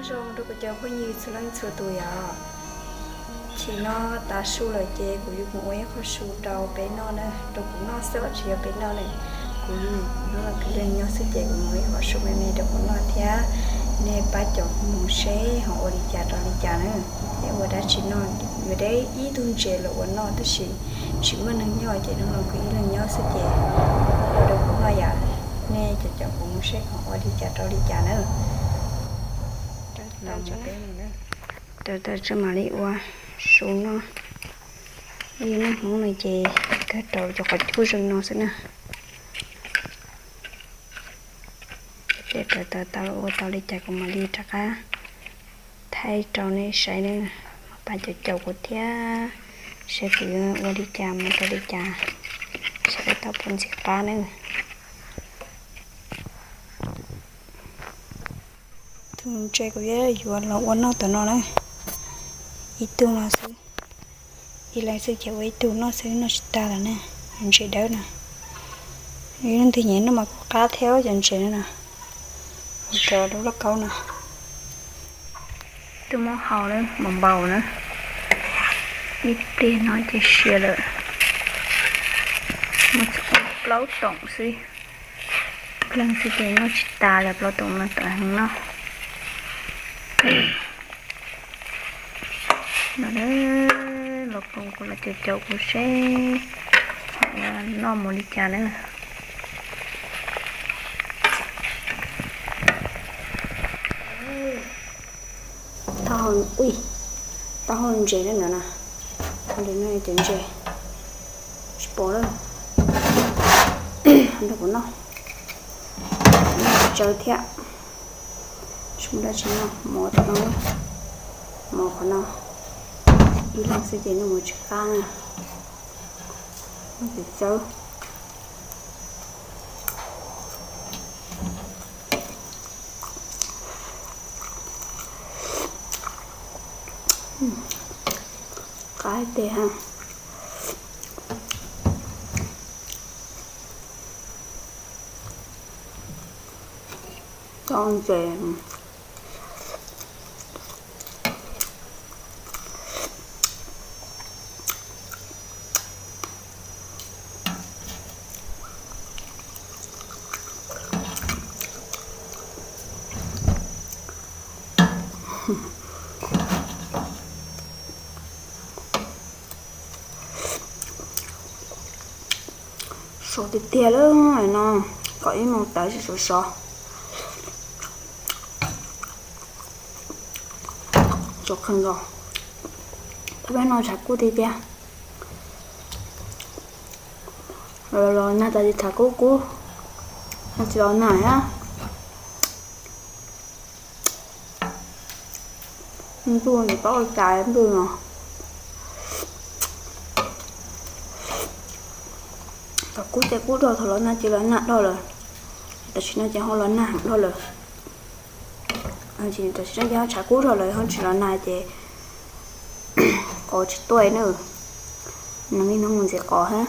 Zoo rau kuv cov phooj ywg txhua leej txhua tus yom. Chim no tav su lawm ces kuv yuav mus ua ib qho su rau peb noj na, rau kuv noj xwb tsis yog peb noj na. Kuv hnub no kuv ib leeg nyob xwb ces kuv mus ib qho su me me rau kuv noj thiab. Nej pab caum mus seb ho ua li cas rau li cas na. Peb ua dab tsi noj, yuav deb ib tug ntses los ua noj tab sis tsis muaj neeg nyob ces hnub no kuv ib leeg nyob xwb ces ua rau kuv noj yom. Nej caum caum kuv mus seb ho ua li cas rau li cas na. Raws tau tso mam li ua su noj. Yus noj Hmoob no ces kawg rau cov qhov cub zoo no xwb na. Ces raws tau tau ua tau li cas kuv mam li rov qab thaij rau nej saib na. Pab caum caum kuv thiab, saib kuv yuav ua li cas mus rau li cas, saib puas tau pub ntxim qab na. Tus ntses kuv yuav los ua noj tom no na, ib tug no xwb, ib leeg xwb ces ua ib tug noj xwb noj tsis tag lawm na. Ntses dawb na, leej twg nyiam noj mas kuj qab thiab cov ntses no na. Ua rau lub lauj kaub no. Twb muab hau na, npaum npaum na, ib pliag no ces siav lawm. Muaj txog plaub toom xwb, leeg xwb ces noj tsis tas li, plaub toom no tawm heev no. No los koom kuv los caum caum kuv seb ua noj mus li cas na. Taub hau ntses na no na, li no cov ntses tsis pom lawm. Nrog kuv noj, noj tsawg thiab. Tsis muaj dab tsi noj, mov no, mov qhov no, ib leeg xwb ces noj mov tsis qab na. Noj tsis tsawg. Qab tiag ha. Tau ntses. Sov tiag tiag lawm no, kaum ib moos tawm tsis sov sov. Sov kheev los, peb no tshav kub tiag tiag. Los los nag tas li tshav kub kub, no tsis los nag thiab. Ntuj, nws paub ua cas ntuj no. Thaum kub ces kub dhau, thaum los nag ces los nag dhau lawm. Tam sim no ces ho los nag heev dhau lawm. Tam sim no ces ho tshav kub dhau lawm ho tsis los nag ces qos tsis tuaj na. Nag li no mus ntxiv qos thiab.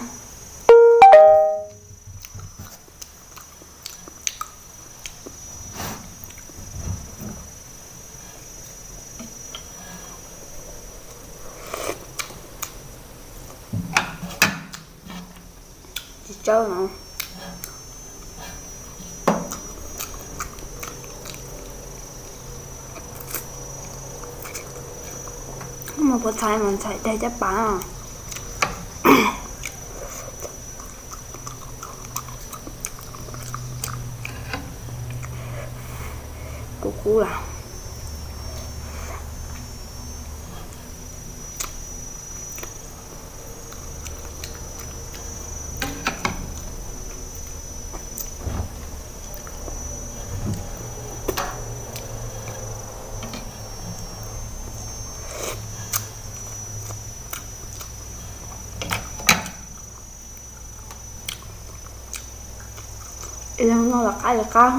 Tsis tsawg no. Mus puas txhais mas ntxhais dag caj pas. Kub kub lawm. Ib leeg noj los qab li qab,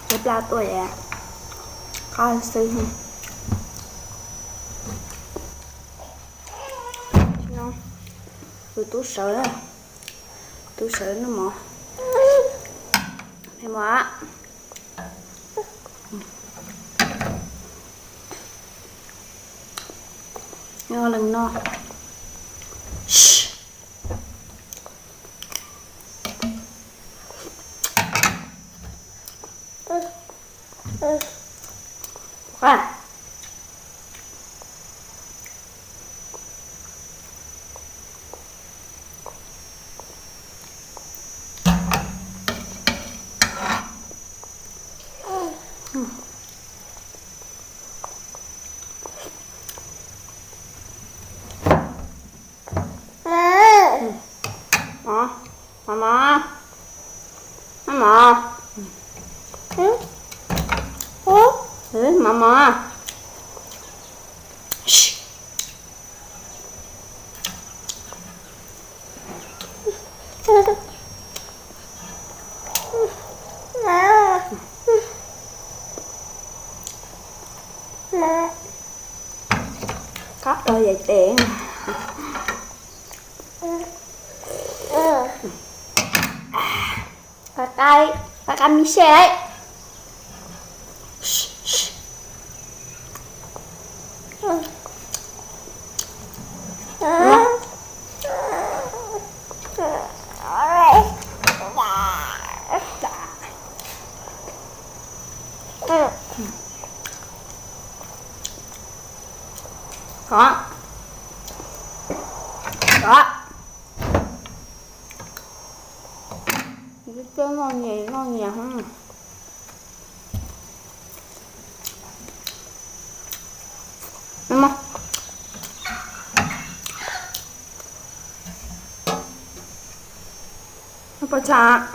peb plab tuaj qab xwb. Tus tub sawv, tub sawv noj mov. Mov a. Nyob leej no. Mama, mama, mama, mama. Qab rau yais tes. Qab qab, qab qab mi se. Có. Có. Cái, cái ngon nhiều, ngon nhiều hơn. Đúng không? Nó có chả.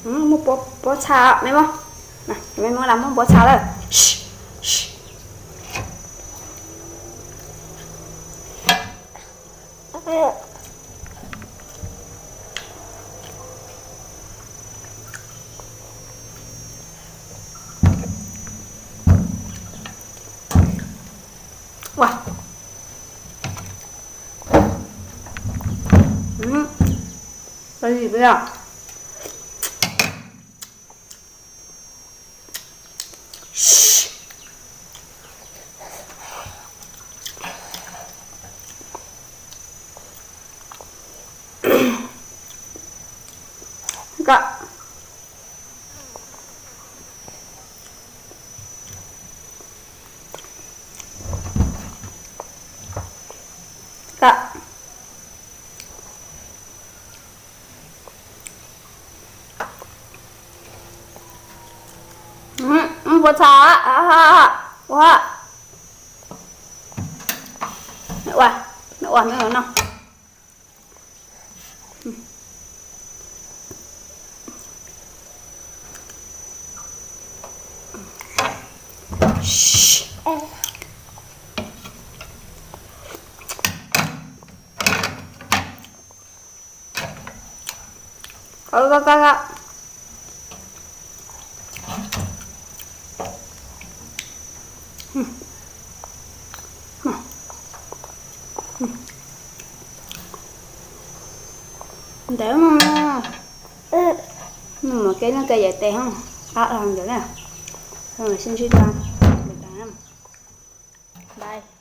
Muab pob txha me muab, me muab las muab pob txha lawm. Ua, có gì vậy ạ? Kak. Kak. Ua txha ua, ua, ua no. Ntawd mas, nws muab kev noj kev yam tes hos qab los ntawd na. Sib ntsib dua, bye.